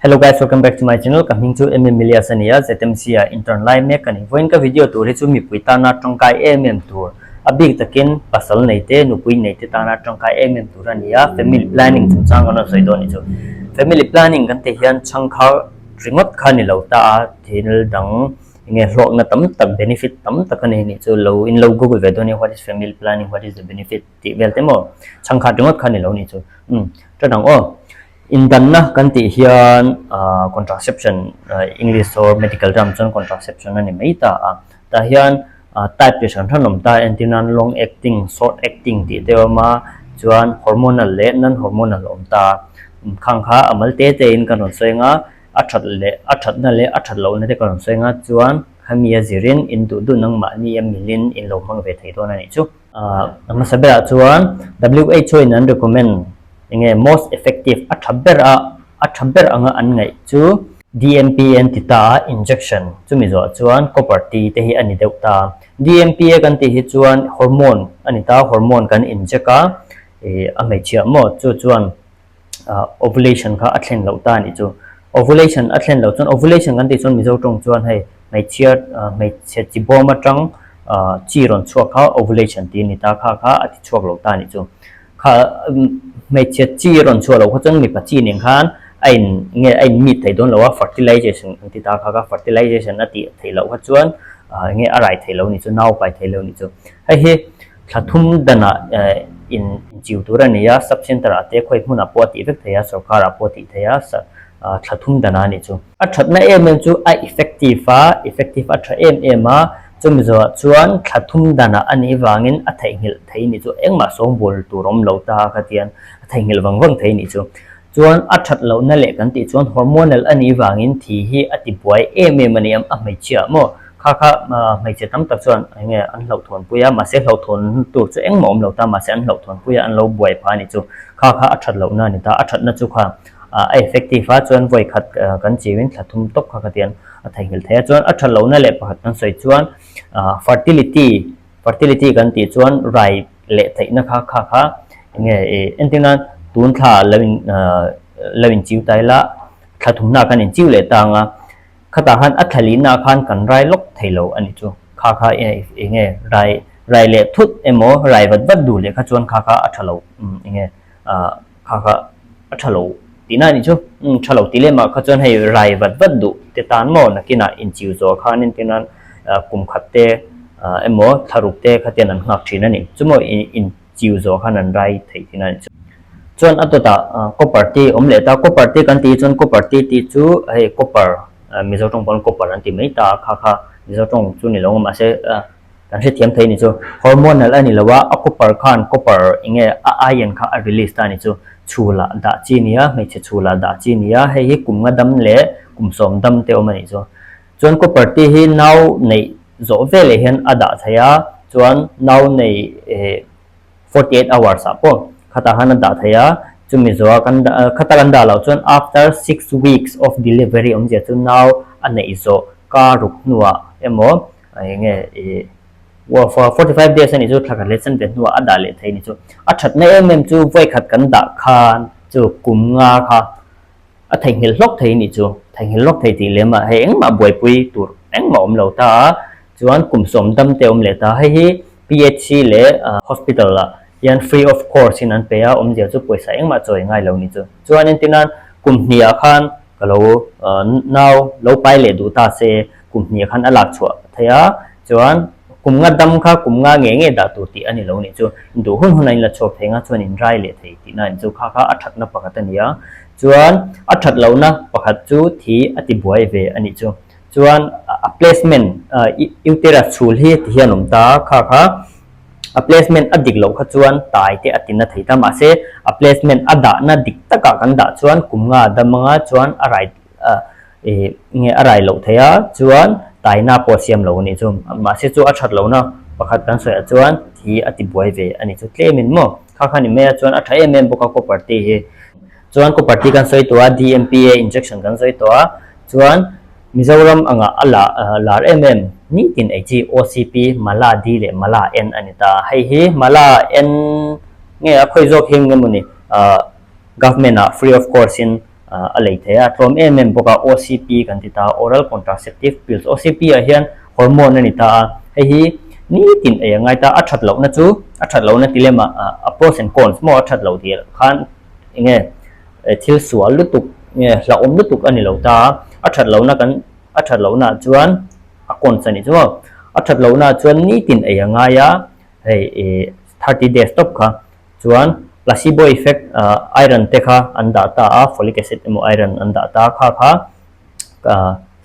Hello guys, welcome back to my channel. Ka hming chu MM Milias a ni a, ZMC ah intern lai mek a ni. Vawiin ka video tur hi chu mipui tana tangkai em em tur, a bik takin pasal nei te, nupui nei te tana tangkai em em tur a ni a, family planning chungchang kan rawn sawi dawn a ni chu. Family planning kan tih hian chhangkhar ringawt kha ni lo ta a, thil dang enge hlawkna tam tak, benefit tam tak a nei a nih chu. Lo in lo google ve dawn nia what is family planning, what is the benefit tih vel te maw, chhangkhat ringawt kha ni lo a nih chu. Umm, ta dang aw. Indanna kan tih hian contraception English or medical term chuan contraception a ni mai ta a. Tah hian type chi hran hran awm ta a, entir nan long acting, short acting tih te a awm a, chuan hormonal leh non hormonal a awm ta a. Khang kha a mal te te in kan rawn sawi ang a, a that leh a thatna leh a that lohna te kan rawn sawi ang a, chuan khami a zirin in duh duh nangmahni a milin in lo hmang ve thei dawn a nih chu. A hmasa berah chuan WHO in an recommend enge most effective a tha ber a a tha ber anga an ngaih chu DMPA an ti ta a injection chumi zawh chuan copper T te hi a ni deuh ta. DMPA kan tih hi chuan hormone a ni ta hormone kan inject a ih a hmeichhia maw chu chuan ovulation kha a thlen loh ta a nih chu. Ovulation a thlen loh chuan ovulation kan tih chuan Mizo tawng chuan hei hmeichhia hmeichhe chi bawm atang chi rawn chhuak kha ovulation tih a ni ta kha kha a ti chhuak lo ta a nih chu. Kha hmeichhe chi rawn chhuah loh kha chuan mipa chi nen khan a in nge a in meet thei dawn lo a fertilization an ti ta kha kha fertilization a tih theih loh kha chuan nge a rai thei lo a nih chu nau pai thei lo a nih chu. Hei hi Thla thum danah in inchiu tur a ni a, sub centre ah te khawi hmunah pawh a tih vek thei a, sorkar ah pawh a tih thei a, thla thum danah a nih chu. A thatna em em chu a effective a, effective a tha em em a, chumi zawhah chuan thla thum danah a nih vangin a theihnghilh thei nih chu engmah sawngbawl tur awm lo ta kha tian a theihnghilh vang vang thei nih chu. Chuan a that lohna leh kan tih chuan hormonal a nih vangin thi hi a ti buai em em a ni a, a hmeichhia ah maw? Kha kha hmeichhe tam tak chuan eng nge an hlauhthawn pui a, mahse hlauhthawn tur chu engmah awm lo ta, mahse an hlauhthawn pui a, an lo buai phah a nih chu. Kha kha a that lohna a ni ta, a thatna chu kha a effective a, chuan vawi khat kan chiuin thla thum tawp kha khatiang a theihnghilh thei a, chuan a that lohna leh pakhat kan sawi chuan fertility Fertility kan tih chuan rai leh theihna kha kha kha enge i entir nan tun thla lo in lo in chiu ta ila thla thumna kan in chiu leh ta anga khatah khan a thla lihna khan kan rai lawk thei lo a nih chu kha kha enge rai rai leh thut emaw rai vat vat duh leh kha chuan kha kha a tha lo enge Kha kha a tha lo tihna a nih chu. Umm tha lo tih lemah kha chuan hei rai vat vat duh te tan maw nakinah inchiu zawh khan entir nan kum khat te emaw thlaruk te kha tian an nghak thin a ni. Chu maw inchiu zawh khan an rai theih tihna a nih chu. Chuan a dawtah copper te awm leh ta. Copper te kan tih chuan copper te tih chu hei copper Mizo tawng pawn copper an ti mai ta a kha kha Mizo tawng chu ni lo ang mahse Kan hrethiam thei ni chu. Hormonal a ni lo a, a copper khan copper enge a iron kha a release ta ni chu. Chhul ah dah chi nia, hmeichhe chhul ah dah chi nia, hei hi kum nga dam leh kum sawm dam te awm a nih chu. Chuan copper tih hi nau neih zawh veleh hian a dah thei a, chuan nau neih 48 hours ah pawh khatah khan a dah thei a, chumi zawha kan dah khata kan dah loh chuan after 6 weeks of delivery awmzia chu nau a neih zawh kar ruk hnuah emaw Enge i 45 days a nih chu thla khat leh chan ve hnuah a dah leh thei a nih chu. A thatna em em chu vawikhat kan dah khan chu kum nga kha a theihnghilh hlawk thei a nih chu. Theihnghilh hlawk thei tih lem ah hei engmah buaipui tur engmah awm lo ta a, chuan kum sawm dam te awm leh ta. Hei hi PHC leh hospital ah hian free of course in an pe a, awmzia chu pawisa engmah chawi ngai lo a nih chu. Chuan entirnan kum hnih ah khan ka lo nau lo pai leh duh ta se kum hnih khan a lak chhuah thei a, chuan kum nga dam kha kum nga nge nge dah tur tih a ni lo nih chu, duh hun hun a inla chhuak thei nga chuan in rai leh thei tihna a ni chu, kha kha a thatna pakhat a ni a, chuan a that lohna pakhat chu thi a ti buai ve a nih chu, chuan a placement uterus chhul hi ti hian awm ta a, kha kha a placement a dik loh kha chuan tai te a tina thei ta, mahse a placement a dahna dik takah kan dah chuan kum nga dam anga chuan a rai Ih nge a rai loh thei a, chuan taina pawh a siam lo a nih chu. Mahse chu a that lohna pakhat kan sawiah chuan thi a ti buai ve a nih chu tlemin maw. Kha kha ni mai a, chuan a tha em em bawk a copper tea hi. Chuan copper tea kan sawi tawh a, DMPA injection kan sawi tawh a, chuan Mizoram angah a la lar em em nitin ei chi OCP, Mala D leh Mala N a ni ta. Hei hi Mala N nge a khawi zawk hi nge mawni government ah free of course in. a lei thei a, tlawm em em bawk a, OCP kan ti ta a, Oral Contraceptive Pills, OCP ah hian hormone a ni ta a, hei hi nitin ei a ngai ta, a that lohna chu a that lohna ti lem ah a pros and cons maw a that loh tih khan eng nge thil sual lutuk nge hlauhawm lutuk a ni lo ta a, a that lohna kan a that lohna ah chuan a cons a nih chu maw, a that lohna ah chuan nitin ei a ngai a, hei ih 30 days tawp kha. Chuan placebo effect iron te kha an dah ta a, folic acid emaw iron an dah ta a, kha kha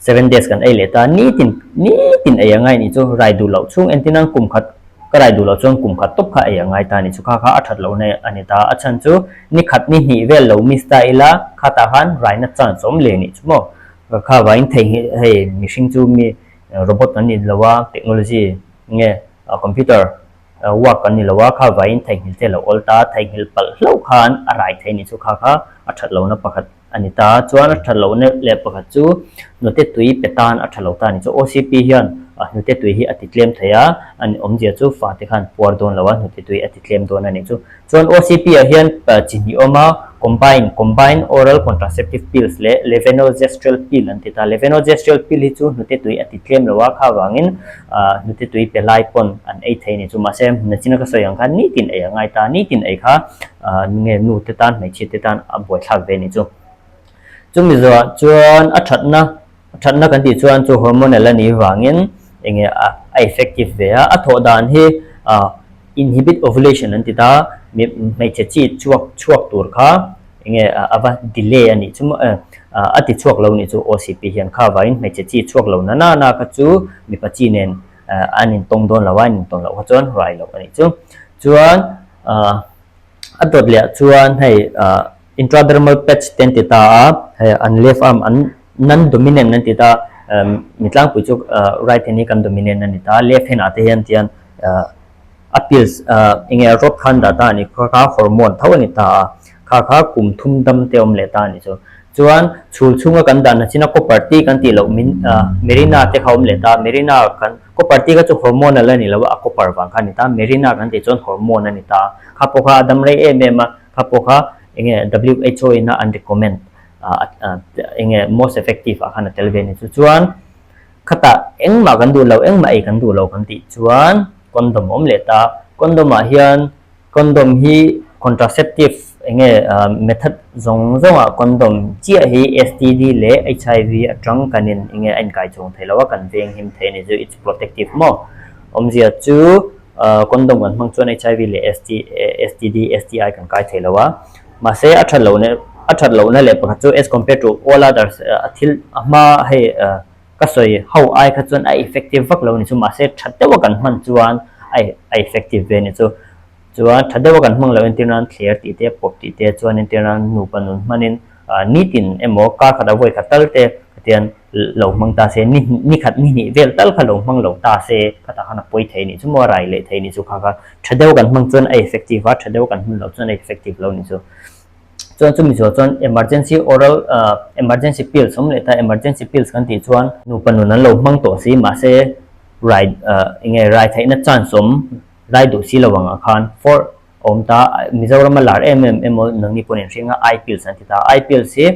7 days kan ei leh ta a, nitin nitin ei a ngai nih chu rai duh loh chhung entir nan kum khat ka rai duh loh chuan kum khat tawp kha ei a ngai ta a nih chu, kha kha a that loh na a ni ta a, a chhan chu ni khat ni hnih vel lo miss ta ila khatah khan raina chance awm leh nih chu maw, kha vangin theihnghilh hei mihring chu mi robot kan ni lo a, technology nge computer Work kan ni lo a, kha vaiin theihnghilh te a lo awl ta, theihnghilh palh hlauh khan a rai thei ni chu kha kha a that lohna pakhat a ni ta. Chuan a that lohna leh pakhat chu hnute tui pe tan a tha lo ta a ni. Chu OCP hian hnute tui hi a ti tlem thei a, a ni awmzia chu fate khan puar dawn lo a, hnute tui a ti tlem dawn a ni chu. Chuan OCP ah hian chi hnih awm a, combine, combine oral contraceptive pills leh levenogestrel pill an ti ta. Levenogestrel pill hi chu hnute tui a ti tlem lo a, kha vangin hnute tui pe lai pawn an ei thei ni chu. Mahse, nachina ka sawi ang khan nitin ei a ngai ta, nitin ei kha nge nu te tan hmeichhia te tan a buaithlak ve ni chu. Chumi zawhah chuan a thatna a thatna kan tih chuan chu hormonal a nih vangin enge a effective ve a, a thawh dan hi inhibit ovulation an ti ta, hmeichhe chi chhuak chhuak tur kha enge a va delay a nih chu maw a ti chhuak lo nih chu OCP hian kha vangin hmeichhe chi chhuak lo na na na kha chu mipa chi nen an intawng dawn lo a, an intawn loh kha chuan rai loh a nih chu. Chuan a dawt leh ah chuan hei intradermal patch te an ti ta a, hei an left arm an non dominant an ti ta a, mi tlangpui chu right hand hi kan dominant a ni ta a, left hand ah te hian tian a pills eng nge rod kha an dah ta a ni, kha kha hormone tho a ni ta a, kha kha kum thum dam te a awm leh ta a ni chu. Chuan chhul chhunga kan dahna chin a copper T kan tih loh min Mirena te kha a awm leh ta a, Mirena kan copper T kha chu hormonal a ni lo a, a copper vang kha a ni ta a, Mirena kan tih chuan hormone a ni ta a, kha pawh kha a dam rei em em a, kha pawh kha eng nge WHO in a an recommend eng nge most effective ah khan a tel ve a ni chu. Chuan khatah engmah kan duh lo, engmah ei kan duh lo kan tih chuan condom a awm leh ta a, condom ah hian Condom hi contraceptive eng nge method zawng zawngah condom chiah hi STD leh HIV atang kan in eng nge a inkai chhawng thei lo a, kan veng him thei a ni chu, it's protective maw? Awmzia chu condom kan hmang chuan HIV leh STD, STI kan kai thei lo a, mahse a that lohna a that lohna leh pakhat chu as compared to all others a thil a hma hei ka sawi ho ai kha chuan a effective vak lo ni chu mahse tha deuha kan hman chuan a a effective ve ni chu chuan tha deuha kan hmang loh entir nan thler tih te pawp tih te chuan entir nan nupa nun hmanin ah nitin emaw kar khat a vawi khat tal te khatian lo hmang ta se ni ni khat ni hnih vel tal kha lo hmang lo ta se khatah khan a pawi thei ni chu maw a rai leh thei ni chu kha kha tha deuha kan hmang chuan a effective a tha deuha kan hman loh chuan a effective lo ni chu. Chuan chumi zual chuan emergency oral emergency pills awm leh ta, emergency pills kan tih chuan nupa nun an lo hmang tawh si mahse rai eng nge rai theihna chance awm rai duh si lo angah khan for a awm ta, Mizoram a lar em em emaw nangni pawhin in hring a eye pills an ti ta, eye pills hi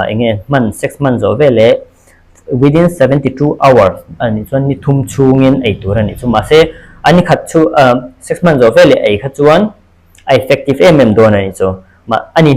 eng nge hman sex hman zawh veleh within 72 hours a nih chuan ni thum chhungin ei tur a nih chu mahse a ni khat chu sex hman zawh veleh ei kha chuan a effective em em dawn a ni chu. Mah a ni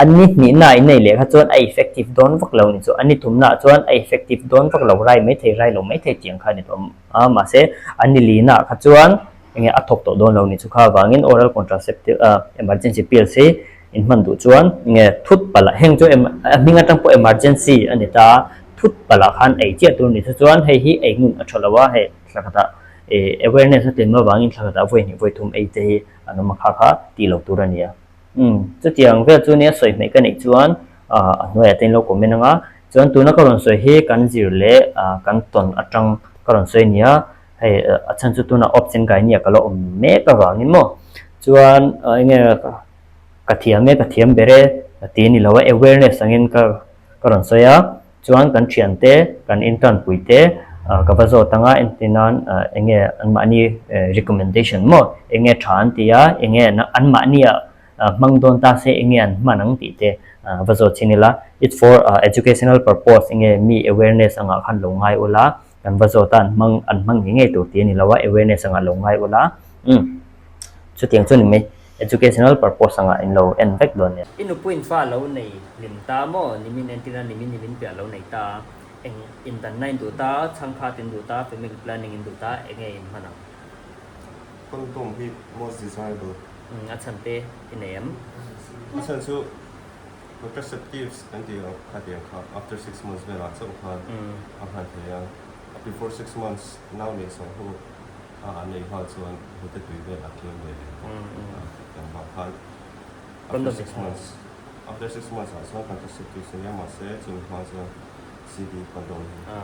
a ni hnihna in nei leh kha chuan a effective dawn vak lo a ni chu. A ni thumna ah chuan a effective dawn vak lo rai mai thei rai lo mai thei tiang kha a ni tawh a. Mahse a ni lina ah kha chuan enge a thawk tawh dawn lo a ni chu. Kha avangin oral contraceptive emergency pills hi in hman duh chuan enge thut palh ah heng chu a hming atang pawh emergency a ni ta a, thut palh ah khan ei chiah tur a ni chu. Chuan hei hi ei ngun a tha lo a hei thla khatah Ih awareness a tlem avangin thla khatah vawi hnih vawi thum ei te hi an awm a kha kha tih loh tur a nia. Umm chutiang vel chu nia sawi hmeih ka neih chuan ah a hnuaiah te in lo comment anga chuan tuna ka rawn sawi hi kan zir leh ah kan tawn atang ka rawn sawi nia hei a chhan chu tunah option kai nia ka la awm mek avangin maw chuan eng nge ka thiam e ka thiam ber e ti a ni lo a awareness angin ka ka rawn sawi a. Chuan kan thiante, kan internpui te ka va zawt anga entir nan eng nge anmahni recommendation maw eng nge tha an ti a, eng nge anmahnia hmang dawn ta se enge an hman ang tih te va zawt chin ila. It's for educational purpose enge mi awareness angah khan lo ngai ula, kan va zawt a an hmang an hmang ngei ngei tur tih a ni lo a, awareness angah lo ngai ula. Umm chutiang chu ni mai educational purpose angah in lo en vek dawn nia. I nupuiin fa lo nei hlim ta maw? Nimin entir a nimin nimin piah lo nei ta. Eng indanna in duh ta, chhangkhat in duh ta, family planning in duh ta, enge in hman ang? Condom hi most desirable. Umm a chhan te i nei em? A chhan chu contraceptives kan tih ang kha tih ang kha after 6 months velah chauh khan a hman thei a, before 6 months nau neih chhoh hnu a an nei nghal chuan hnute tui vel a tlem ve leh bawk a, tiang vang khan after 6 months after 6 months ah chuan contraceptives a nia mahse chumi hma chuan CD condom hi.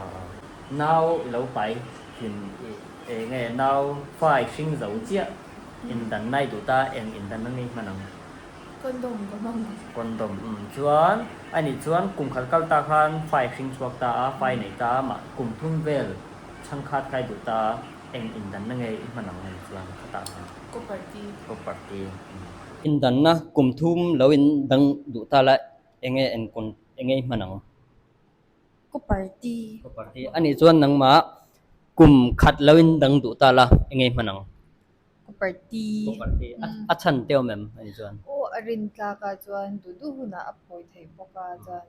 Nau i lo pai hlim i eng nge nau fa i hring zo chiah indan nai duh ta eng indan na ngei hman ang? Condom ka hmang. Condom umm chuan a nih chuan kum khat kal ta khan fa i hring chhuak ta a fa i nei ta a mah kum thum vel chhangkhat kha i duh ta a eng indan na nge i hman ang a nih chuan khatah khan? Copper T. Copper T umm. Indanna kum thum lo in dang duh ta la enge enkawn enge i hman ang? Copper T. Copper T. A nih chuan nangmah kum khat lo in dang duh ta la enge i hman ang? Copper T. Copper T. A chhan te awm em a nih chuan? Aw a rin tlak a chuan duh duh hunah a phawi theih bawk a chuan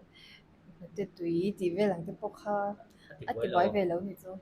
hnute tui tih vel ang te pawh kha a ti buai ve lo ni chu.